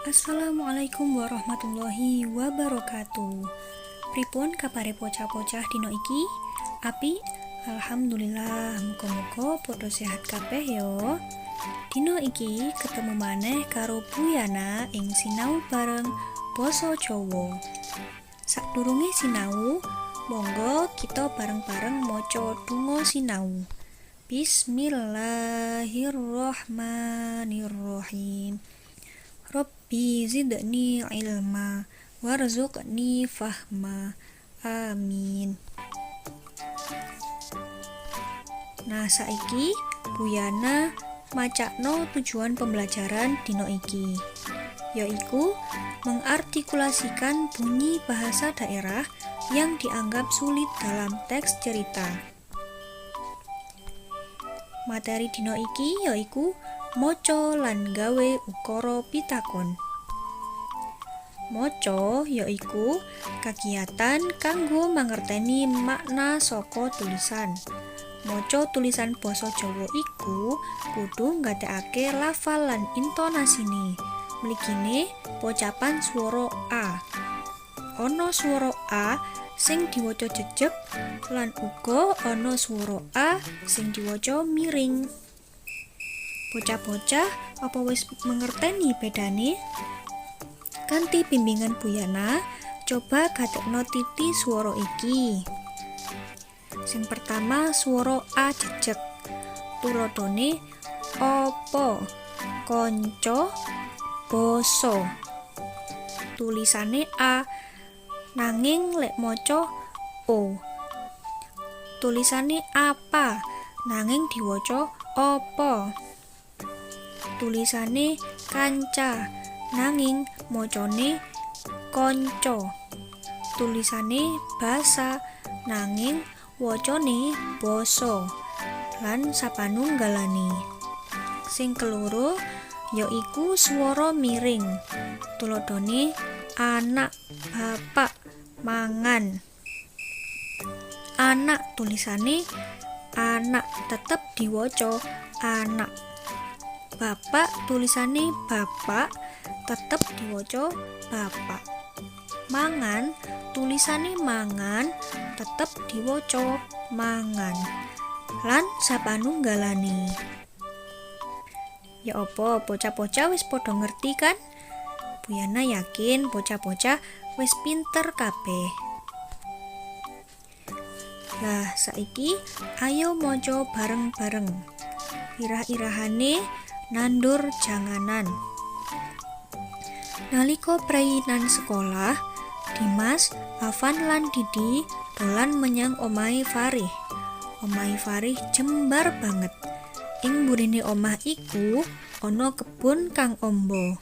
Assalamualaikum warahmatullahi wabarakatuh. Pripun kabare bocah-bocah dina iki? Apik? Alhamdulillah, muga-muga padha sehat kabeh yo. Dina iki ketemu maneh karo Bu Yana ing sinau bareng Basa Jawa. Sadurunge sinau, monggo kita bareng-bareng maca donga sinau. Bismillahirrahmanirrahim. Rabbi zidni ilma warzuqni fahma. Amin. Nah, saiki Bu Yana macakno tujuan pembelajaran dina iki, yaiku mengartikulasikan bunyi bahasa daerah yang dianggap sulit dalam teks cerita. Materi dina iki yaiku maca lan gawe ukara pitakon. Maca yaiku kagiatan kanggo mangerteni makna saka tulisan. Maca tulisan basa Jawa iku kudu nggatekake lafal lan intonasine. Mligine pocapan swara a. Ana swara a sing diwaca jejeg lan uga ana swara a sing diwaca miring. Bocah-bocah apa wis mangerteni bedane? Kanthi bimbingan Bu Yana, coba gatekno titi swara iki. Sing pertama swara a jejeg. Tuladhane apa, kanca, basa. Tulisane a, nanging lek maca o. Tulisane apa, nanging diwaca apa. Tulisane kanca, nanging macane kanca. Tulisane basa, nanging wacane basa lan sapanunggalane. Sing keloro yaiku swara miring. Tuladhane anak, bapak, mangan. Anak tulisane anak tetep diwaca anak. Bapak tulisane bapak tetep diwaca bapak. Mangan tulisane mangan tetep diwaca mangan. Lan sapanunggalane. Ya apa, bocah-bocah wis padha ngerti kan? Bu Yana yakin bocah-bocah wis pinter kabeh. Lah, saiki ayo maca bareng-bareng. Irah-irahane nandur janganan. Nalika preinan sekolah, Dimas, Avan lan Didi dolan menyang omahe Farih. Omahe Farih jembar banget. Ing mburine omah iku ana kebun kang amba.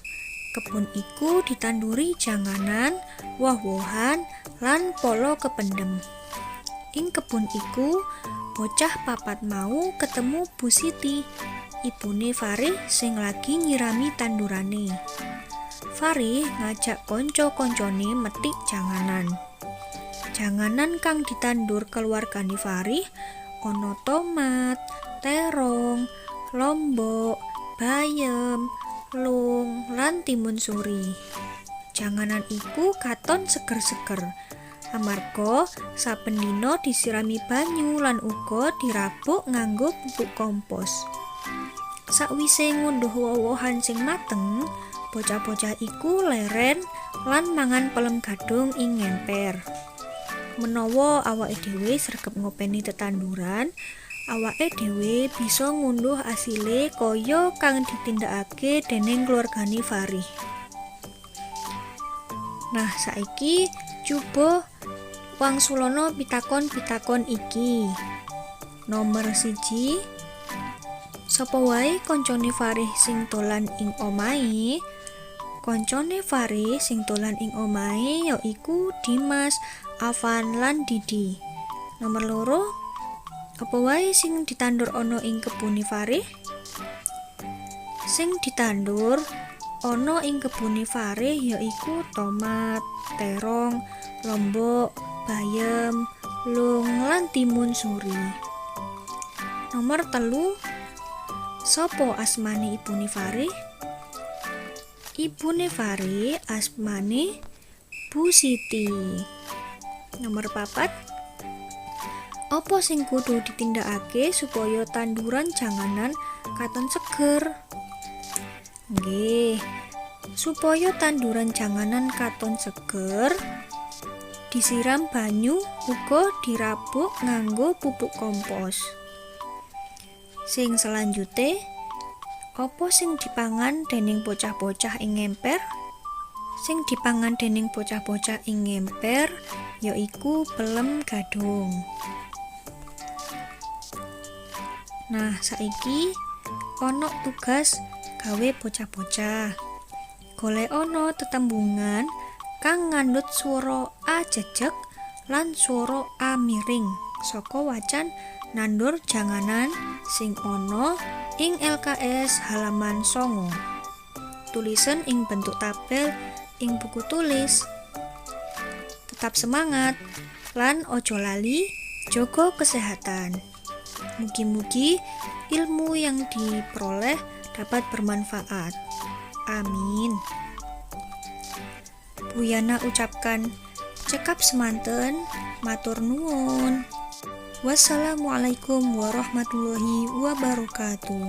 Kebun iku ditanduri janganan, woh-wohan, lan pala kependem. Ing kebun iku, bocah papat mau ketemu Bu Siti, ibune Farih sing lagi nyirami tandurane. Farih ngajak kanca-kancane methik janganan. Janganan kang ditandur keluargane Farih ana tomat, terong, lombok, bayem, lung, lan timun suri. Janganan iku katon seger-seger amarga saben dina disirami banyu lan uga dirabuk nganggo pupuk kompos. Sakwise ngunduh woh-wohan sing mateng, bocah-bocah iku leren lan mangan pelem gadhung ing ngemper. Menawa awake dhewe sregep ngopeni tetanduran, awake dhewe bisa ngunduh asile kaya kang ditindakake dening keluargane Farih. Nah, saiki coba wangsulana pitakon-pitakon iki. Nomor 1, sapa wae kancane Farih sing dolan ing omahe? Kancane Farih sing dolan ing omahe yaiku Dimas, Avan lan Didi. Nomor 2, apa wae sing ditandur ana ing kebune Farih? Sing ditandur ana ing kebune Farih yaiku tomat, terong, lombok, bayem, lung lan timun suri. Nomor 3, sapa asmane ibune Farih? Ibune Farih asmane Bu Siti. Nomor 4. Apa sing kudu ditindakake supaya tanduran janganan katon seger? Nggih. Supaya tanduran janganan katon seger, disiram banyu uga dirabuk nganggo pupuk kompos. Sing selanjute, apa sing dipangan dening bocah-bocah ing ngemper? Sing dipangan dening bocah-bocah ing ngemper yaiku pelem gadung. Nah, saiki ana tugas gawe bocah-bocah. Golek ana tetembungan kang ngandhut swara a jejeg lan swara a miring saka wacan nandur janganan sing ana ing LKS halaman 9. Tulisen ing bentuk tabel ing buku tulis. Tetap semangat lan ojo lali jaga kesehatan. Mugi-mugi ilmu yang diperoleh dapat bermanfaat. Amin. Bu Yana ucapkan cekap semanten, matur nuwun. Wassalamualaikum warahmatullahi wabarakatuh.